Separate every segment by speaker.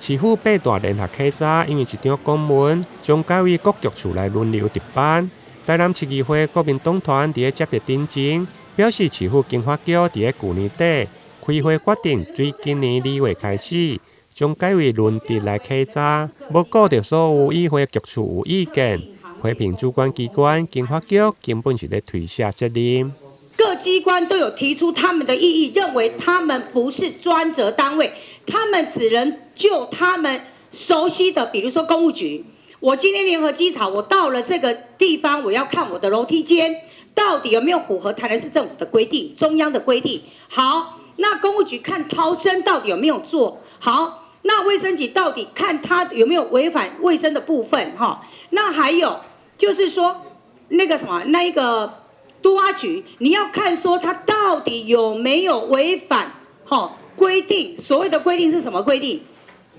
Speaker 1: 市府八大聯合稽查，因為一張公文，將改為各局處來輪流值班。台南市議會國民黨團佇咧接著頂前，表示市府經發局佇咧舊年底開會決定，對今年2月開始，將改為輪值來稽查，無顧著所有議會局處有意見，批評主管機關經發局根本是咧推卸責任。
Speaker 2: 各機關都有提出他們的異議，認為他們不是專責單位，他們只能就他們熟悉的，比如說工務局。我今天聯合稽查，我到了這個地方，我要看我的樓梯間到底有沒有符合台南市政府的規定、中央的規定。好，那工務局看逃生到底有沒有做好？那衛生局到底看他有沒有違反衛生的部分？哈，那還有就是說那個什麼，那一個都發局，你要看說他到底有沒有違反哈規定？所謂的規定是什麼規定？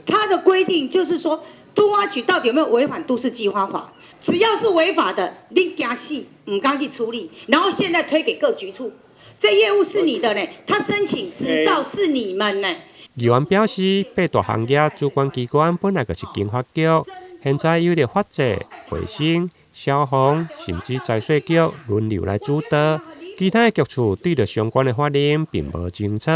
Speaker 2: 他的規定就是說，都發局到底有沒有違反都市計劃法？只要是違法的，你驚死，毋敢去處理。然後現在推給各局處，這業務是你的呢，他申請執照是你們呢。
Speaker 1: 議員表示，八大行業主管機關本來就是經發局，現在由著法制、衛生、消防，甚至財稅局輪流來主導，其他的局處對著相關的法令並無清楚，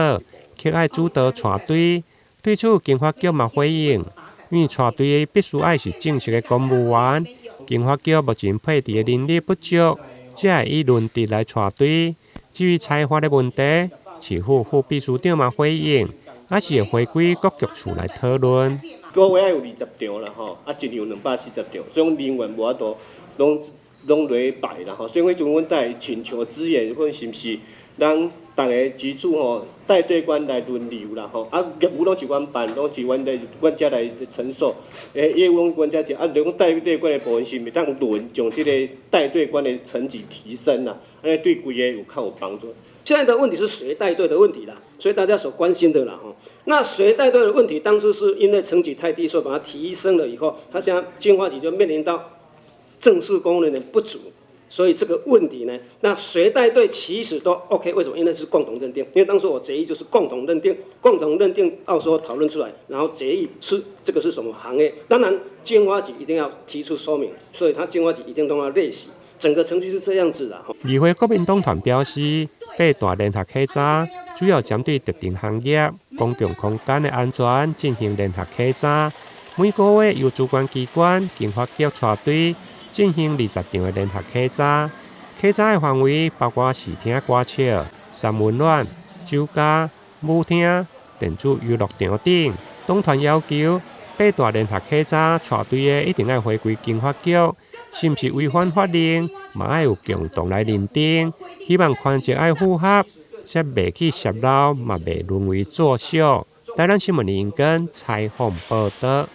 Speaker 1: 卻愛主導帶隊。對此，經發局嘛回應，因為帶隊必須愛是正式的公務員，經發局目前配置的人力不足，才會以輪值來帶隊。至於裁罰的問題，市府副秘書長嘛回應，還是會回歸各局處來討論。
Speaker 3: 個月愛有20場啦吼，啊，一場240場，所以講人員無法度攏攏來排啦吼，所以講彼陣阮帶請求資源，看是毋是咱逐个局處吼帶隊官來輪流啦吼，啊業務攏是阮辦，攏是阮來阮遮來承受，欸業務攏阮遮做，啊如講帶隊官的部分是毋是當輪將這個帶隊官的層級提升啦，按呢對規個有較有幫助。
Speaker 4: 現在的問題是誰帶隊的問題啦，所以大家所關心的啦吼。那誰帶隊的問題，當初是因為層級太低，所以把它提升了以後，他現在經發局就面臨到正式公務人員不足，所以這個問題呢，那誰帶隊其實都 OK，為什麼？因為是共同認定，因為當初我決議就是共同認定，共同認定到時候討論出來，然後決議是這個是什麼行業。當然經發局一定要提出說明，所以他經發局一定都要列席。整個程序是這樣子的。
Speaker 1: 議會國民黨團表示，八大聯合稽查主要針對特定行業、公共空間的安全進行聯合稽查。每個月由主管機關經發局帶隊進行20場的聯合稽查。稽查的範圍包括視聽歌笑、三溫暖、酒家、舞廳、電子遊樂場等。黨團要求八大聯合稽查帶隊的一定愛回歸經發局，是毋是違反法令，嘛愛有共同來認定。希望權責愛符合，才袂去洩漏，嘛袂淪為作秀。台南新聞林根採訪報導。